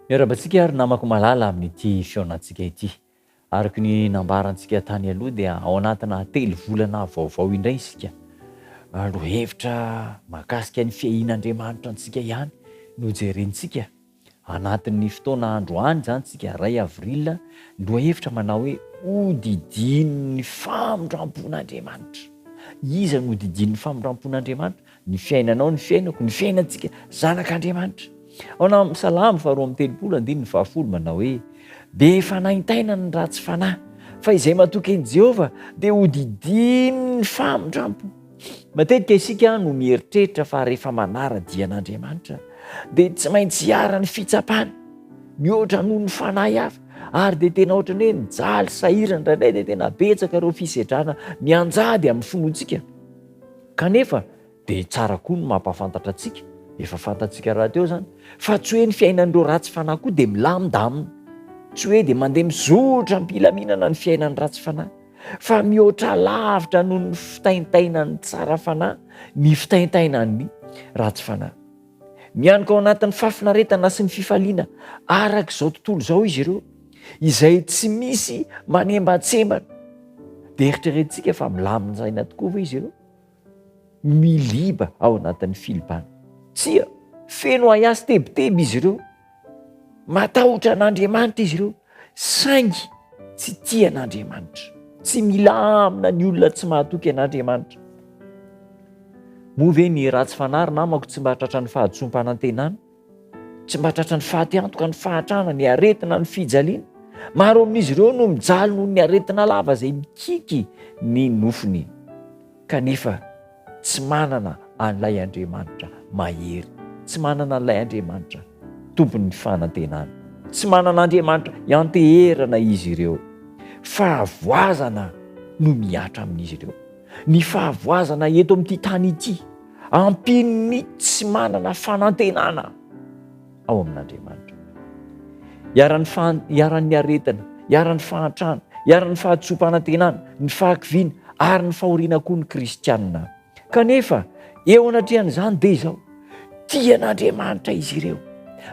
Miarahaba antsika ary namako malala amin'ity fihaonantsika ity. Araka ny nambarantsika tany aloha dia ao anatina telovolana vaovao indray isika. Lohahevitra mahakasika ny fiahian'Andriamanitra antsika ihany no jerentsika. Anatin'ny fotoana androany izany isika, iray avril, ny lohahevitra manao hoe Hodidinin'ny famindrampon'Andriamanitra. Iza no hodidinin'ny famindrampon'Andriamanitra? Ny fiainanao, ny fiainako, ny fiainantsika zanak'Andriamanitra. Ao amin'ny Salamo faharoa amby telopolo andininy fahafolo manao hoe, Be fanaintainana ny ratsy fanahy, fa izay matoky an'i Jehovah dia hodidinin'ny famindrampo. Matetika isika no mieritreritra fa rehefa manara-dia an'Andriamanitra dia tsy maintsy iharan'ny fitsapana mihoatra noho ny fanahy hafa, ary dia tena ohatran'ny hoe mijaly sahirana indraindray, dia tena betsaka ireo fisedrana mianjady amin'ny finoantsika. Kanefa dia tsara koa ny mampahafantatra antsika, efa fantatsika rahateo izany, fa tsy hoe ny fiainan'ireo ratsy fanahy koa dia milamindamina, tsy hoe dia mandeha mizotra am-pilaminana ny fiainan'ny ratsy fanahy, fa mihoatra lavitra noho ny fitaintainan'ny tsara fanahy ny fitaintainan'ny ratsy fanahy. Mianoka ao anatin'ny fahafinaretana sy ny fifaliana araka izao tontolo izao izy ireo, izay tsy misy manembantsembana. Dia eritreretintsika fa milamin-tsaina tokoa ve izy ireo? Miliba ao anatin'ny filibana. Tsia, feno ahiahy sy tebiteby izy ireo. Matahotra an'Andriamanitra izy ireo, saingy tsy tia an'Andriamanitra. Tsy milamina ny olona tsy mahatoky an'Andriamanitra. Moa ve ny ratsy fanahy ry namako tsy mba tratran'ny fahadisoam-panantenana? Tsy mba tratran'ny fatiantoka, ny fahantrana, ny aretina, ny fijaliana? Maro amin'izy ireo no mijaly noho ny aretina lava izay mikiky ny nofony. Kanefa tsy manana an'ilay Andriamanitra mahery, tsy manana an'ilay Andriamanitra tompon'ny fanantenana, tsy manana Andriamanitra ianteherana izy ireo. Fahavoazana no mihatra amin'izy ireo. Ny fahavoazana eto amin'ity tany ity, ampian'ny tsy manana fanantenana ao amin'Andriamanitra. Iharan'ny fahan, iharan'ny aretina, iharan'ny fahantrana, iharan'ny fahadisoam-panantenana, ny fahakiviana ary ny fahoriana koa ny kristianina. Kanefa, eo anatrehan'izany dia izao, tia an'Andriamanitra izy ireo,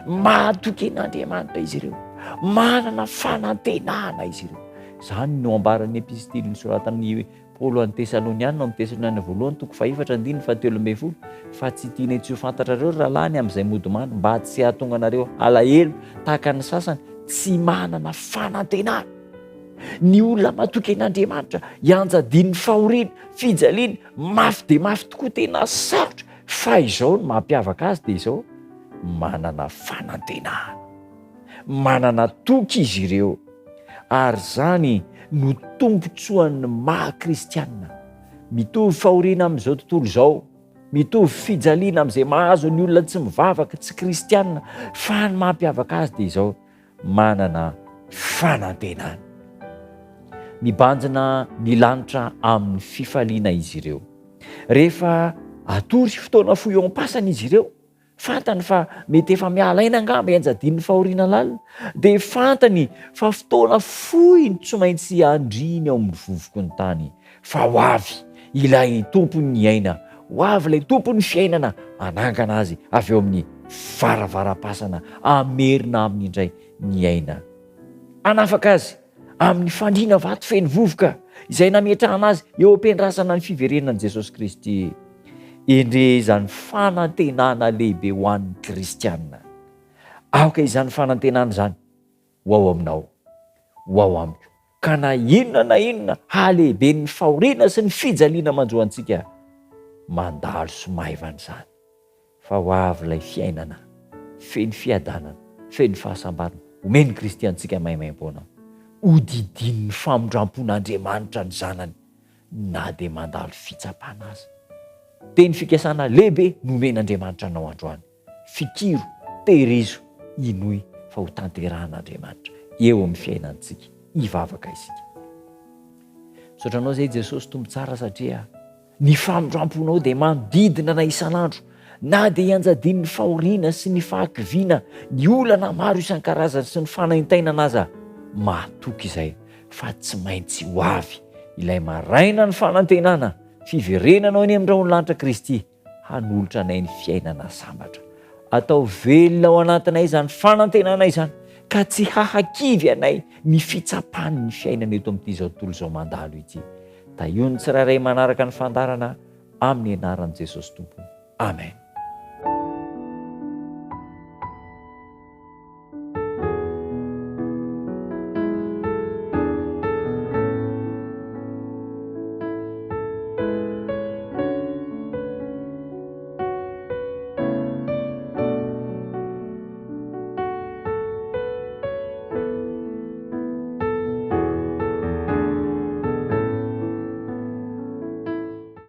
mahatoky an'Andriamanitra izy ireo, manana fanantenana izy ireo. Izany no ambaran'ny epistily nosoratan'i Paoly ho an'ny Tesaloniana ao amin'ny Tesaloniana voalohany toko fahefatra andininy fahatelo ambin'ny folo, fa tsy tianay tsy ho fantatrareo ry rahalahy ny amin'izay mody mandry, mba tsy hahatonga anareo halahelo tahaka ny sasany tsy manana fanantenana. Ny olona matoky an'Andriamanitra ianjadian'ny fahoriana, fijaliana, mafy dia mafy tokoa, tena sarotra, fa izao no mampiavaka azy dia izao, manana fanantenana. Manana toky izy ireo, ary izany no tombontsoan'ny maha kristiana. Mitovy fahoriana amin'izao tontolo izao, mitovy fijaliana amin'izay mahazo ny olona tsy mivavaka, tsy kristiana, fa ny mampiavaka azy dia izao, manana fanantenana. Mibanjina ny lanitra amin'ny fifaliana izy ireo. Rehefa hatory fotoana fohy eo am-pasana izy ireo, Fantany fa mety efa miala aina angamba ianjadian'ny fahoriana lalina, dia fantany fa fotoana fohy no tsy maintsy handriany ao amin'ny vovoky ny tany, fa ho avy ilay Tompon'ny aina, ho avy ilay Tompon'ny fiainana hanangana azy avy eo amin'ny varavaram-pasana, hamerina aminy indray ny aina. Hanafaka azy amin'ny fandriana vato feno vovoka izay nametrahana azy eo am-piandrasana ny fiverenan'i Jesosy Kristy. Endrey izany fanantenana lehibe ho an'ny kristiana! Aoka izany fanantenana izany ho ao aminao, ho ao amiko, ka na inona na inona halehiben'ny fahoriana sy ny fijaliana manjo antsika, mandalo sy maivana izany. Fa ho avy ilay fiainana feno fiadanana, feno fahasambarana, omen'i Kristy antsika maimaimpoana. Hodidinin'ny famindrampon'Andriamanitra ny zanany na dia mandalo fitsapana aza. Teny fikasana lehibe nomen'Andriamanitra anao androany. Fikiro, tehirizo, inoy fa ho tanterahan'Andriamanitra eo amin'ny fiainantsika. Hivavaka isika. Misaotra anao izay Jesosy Tompo tsara satria Ny famindramponao dia manodidina anay isan'andro, na dia ianjadian'ny fahoriana sy ny fahakiviana, ny olana maro isan-karazany sy ny fanaintainana aza. Matoky izahay fa tsy maintsy ho avy ilay maraina ny fanantenana, fiverenanao eny amin'ny rahon'ny lanitra Kristy hanolotra anay ny fiainana sambatra. Atao velona ao anatinay izany fanantenana izany ka tsy hahakivy anay ny fitsapan'ny fiainana eto amin'ity izao tontolo izao mandalo ity. Tahio ny tsirairay manaraka ny fandaharana amin'ny anaran'i Jesosy Tompo. Amen.